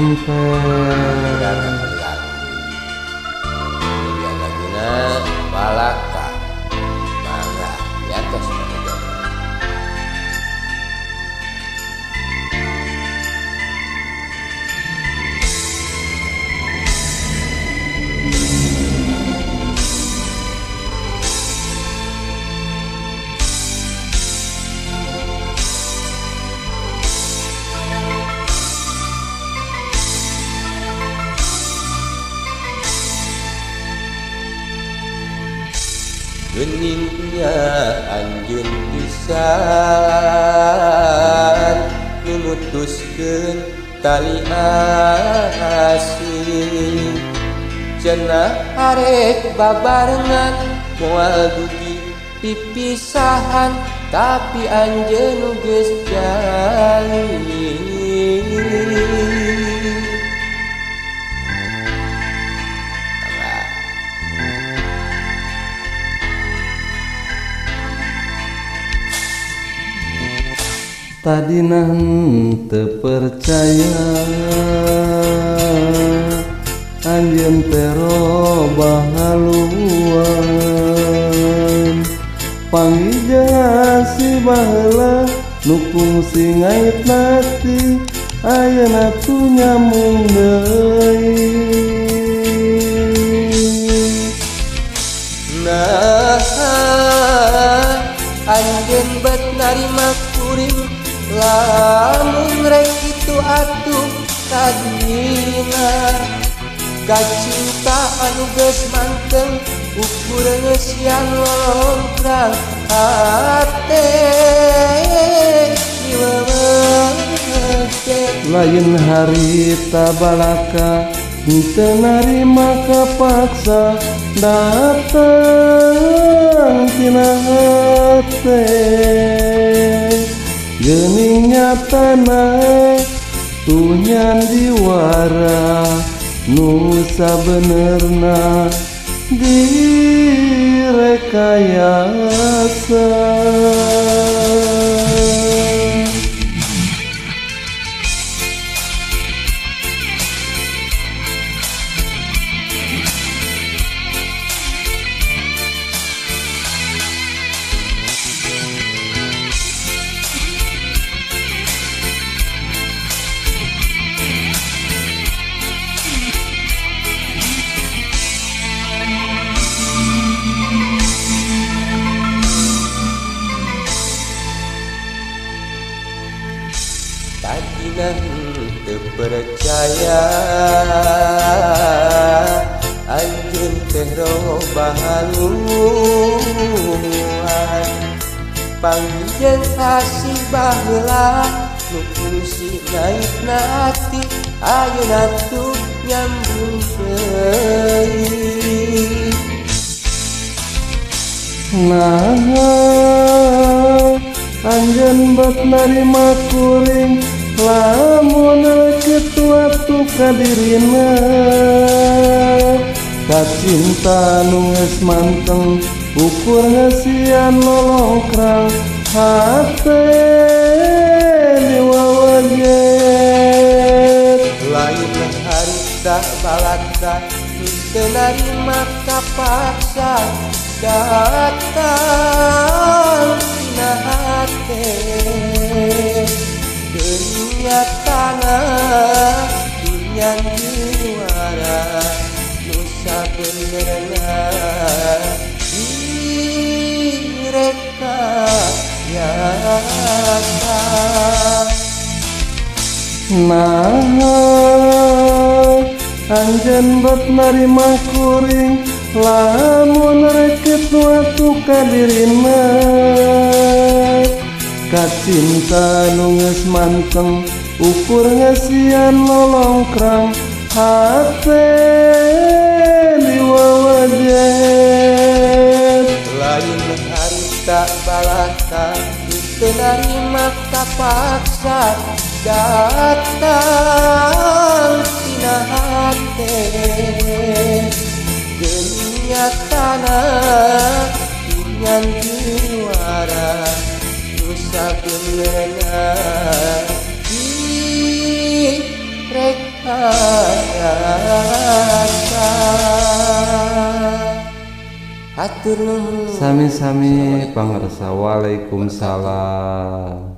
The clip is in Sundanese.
Nempel. Laguna Balaka. Mangga di atas. Geningnya anjeun pisan memutuskeun tali asih, cenah arek babarengan moal dugi pipisahan, tapi anjeun geus jalin. Tadina henteu percaya anjeun teh robah haluan, panggih jeung asih baheula nu kungsi ngaitna ati, ayeuna tuh nyambung deui. Nah, anjeun bet narima kuring, lamun rek kitu atuh tadina, kacinta anu geus manteng ukur ngeusian longkrang hate diweweh. Lain harita balaka henteu narima kapaksa, datang tina hate geuning nyatana tuh nyandiwara nu sabenerna direkayasa. Tadina henteu percaya anjeun teh robah haluan, panggih jeung asih baheula nu kungsi ngaitna ati, ayeuna tuh nyambung deui. Nah, anjeun bet narima kuring, lamun kitu atuh ka dirina, kacinta nu geus manteng ukur ngeusian lolongkrang hate diwawajet. Lain harita balaka teu narima kapaksa, datang tina hate dunia tanah dunia juara nu sabenerna direkayasa. Nah, anjeun bet narima kuring, lamun rek kitu atuh ka dirina, kacinta nu geus manteng ukur ngeusian lolongkrang hate diwawajet. Lain harita balaka teu narima kapaksa, datang tina hate dunia tanah dunia juara nu sabenerna direkayasa. Rasa. Hatur nuhun. Sami-sami, pangersa. Waalaikumsalam.